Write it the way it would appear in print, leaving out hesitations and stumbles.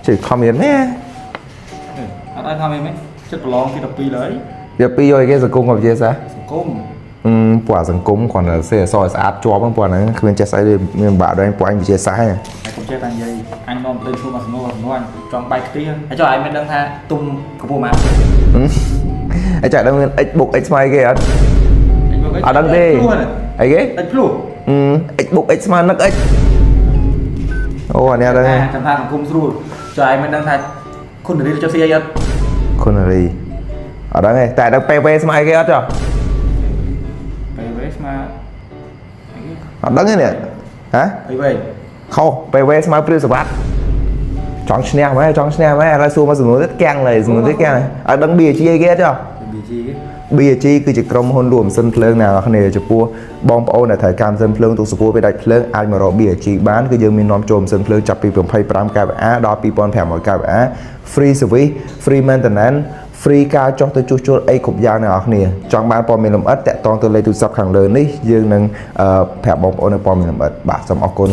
ជិះខំរៀនមែន អត់ឲ្យថាមែនចិត្តប្រឡងទី12ឡើយ វាពីរយកឲ្យគេសង្គមក៏វិទ្យាសាស្ត្រ សង្គម អឺពួកអាសង្គមគ្រាន់តែសេអសរឲ្យស្អាតជាប់ហ្នឹងពួកហ្នឹងគ្មានចេះស្អីទេមានបាក់ដល់ពួកអញវិទ្យាសាស្ត្រហ្នឹង ហើយកុំចេះតែនិយាយអញនាំទៅធ្វើមកសំណួរសំណួរអញចង់បែកខ្ទះហើយចុះឯងមិនដឹងថាទុំកម្ពស់ម៉ាន អីចាក់ដឹងមាន x បូក x ស្មើគេអត់អត់ដឹងទេអីគេ អិចភ្លោះ អឺ x បូក x ស្មើនឹង x អូអានេះអត់ដឹងទេ ចាំថាសង្គមស្រួលចុះឯងមិនដឹងថាគុណរីចុះស៊ីអីអត់ គុណរីអត់ដឹងទេតែដឹង PV ស្មើអីគេអត់ចុះ ពេលវេស្មើអីគេ អត់ដឹងទេនេះហ៎ ពេលវេ ខុស PV ស្មើព្រាវសវត្តចង់ឈ្នះមែនចង់ឈ្នះមែនឥឡូវសួរមកសំណួរទៀតកាំងเลยសំណួរទៀតកាំងឡើយអត់ដឹង BG អីគេអត់ចុះ BG គេ BG គឺជាក្រុមហ៊ុនលក់ម៉ាស៊ីនភ្លើងអ្នកនរគ្នាចំពោះបងប្អូនដែលត្រូវការម៉ាស៊ីនភ្លើងទូសកួរពេលដាច់ភ្លើងអាចមករក BG បានគឺយើងមាននាំចូលម៉ាស៊ីនភ្លើងចាប់ពី25 kVA ដល់2500 kVA free service, free maintenance, free ការចុះទៅជួសជុលអីគ្រប់យ៉ាងអ្នកនរគ្នាចង់បានព័ត៌មានលម្អិតតាក់ទងទៅលេខទូរស័ព្ទខាងលើនេះយើងនឹងប្រាប់បងប្អូននៅព័ត៌មានលម្អិតបាទសូមអរគុណ